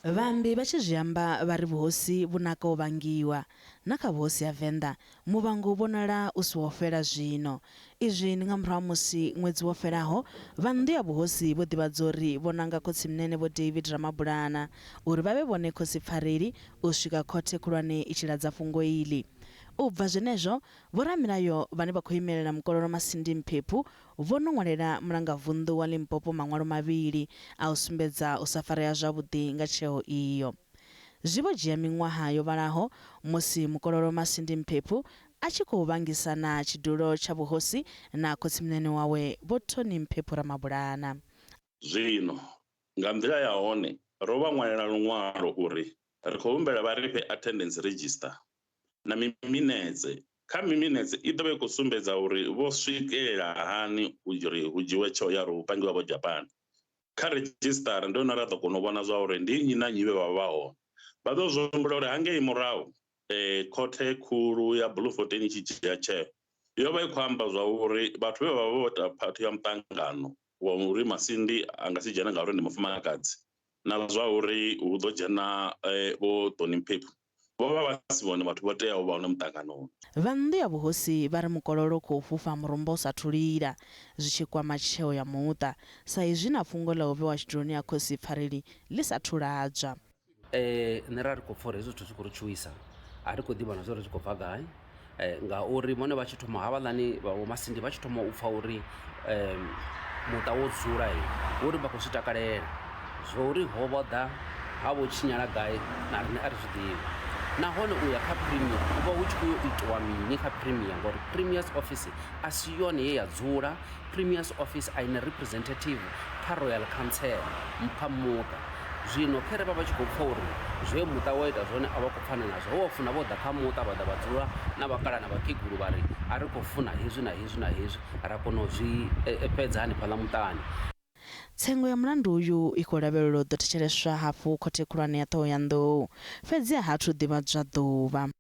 Vhaambi vha tshi zwi amba vha ri vhuhosi vhu naka u vhangiwa. Na kha vhuhosi ha Venḓa, muvhango u vhonala u si wo fhela zwino. Izwi ndi nga murahu ha musi ṅwedzi wo fhelaho, vha nnḓu ya vhuhosi vho ḓivhadza uri vho nanga khotsimunene Vho David Ramabulana uri vha vhe vhone khosi-pfareli u swika khothe khulwane i tshi ladza fhungo iḽi. U bva zwenezwo, vhoramilayo vhane vha khou imelela Mukololo Masindi Mphephu vho no ṅwalela Mulangavunḓu wa Limpopo maṅwalo mavhili a u sumbedza u sa farea zwavhuḓi nga tsheo iyo. Zwi vho dzhia miṅwaha yo vhalaho musi Mukololo Masindi Mphephu a tshi khou vhangisana tshidulo tsha vhuhosi na khotsimunene wawe Vho Tony Mphephu Ramabulana. Zwino, nga nḓila ya hone, ro vha ṅwalela luṅwalo uri ri khou humbela vha ri fhe attendance register na miminetse. Kha miminetse i ḓo vha i khou sumbedza uri vho swikelela hani uri hu dzhiwe tsheo ya uri hu pangiwa vho Japan. Kha redzhisiṱara ndi hone ra ḓo kona u vhona zwa uri ndi nnyi na nnyi vhe vha vha vha hone. Vha ḓo zwi humbula uri hangei murahu khothe khulu ya Bloemfontein i tshi dzhia tsheo yo vha i khou amba zwa uri vhathu vhe vha vha vho ita phathi ya muṱangano wa uri Masindi a nga si dzhene ngauri ndi mufumakadzi na zwa uri hu ḓo dzhena Vho Toni Mphephu vho vha vha si vhone vhathu vho teaho u vha hone muṱanganoni. Vha nnḓu ya vhuhosi vha ri mukololo u khou fhufha murumba u sa athu lila zwi tshi kwama tsheo ya muṱa, sa izwi na fhungo ḽa u vhewa tshiduloni ha khosi pfareli ḽi sa athu ladzwa. Nṋe ra ri khou pfha uri hezwi zwithu zwi khou ri tshuwisa a ri khou ḓivha na zwa uri zwi khou bva gai ngauri vhone vha tshi thoma havhaḽani vha vho Masindi vha tshi thoma u pfha uri muṱa wo dzula vho ri vha khou zwi takalela zwo uri ho vho ḓa ha vho tshinyala gai na riṋe a ri zwi ḓivhi. Nahone u ya kha premier hu vha hu tshi khou yo itiwa mini kha premier ngori premier's office a si yone ye ya dzula Premier's Office a ina representative kha Royal Council kha muṱa. Zwino khere vha vha tshi khou pfa uri zwe muṱa wa ita zwone a vha khou pfana nazwo, ho vha funa vho ḓa kha muṱa vha ḓa vha dzula na vhakalaha na vhakegulu vha ri a ri khou funa hezwi na hezwi na hezwi ra kona u zwi fhedza hanefhaḽa muṱani. Tsengo ya mulandu uyu i khou lavhelelwa u ḓo thetsheleswa hafhu khothe khulwane ya Ṱhohoyanḓou, fhedzi a ha athu ḓivhadzwa ḓuvha.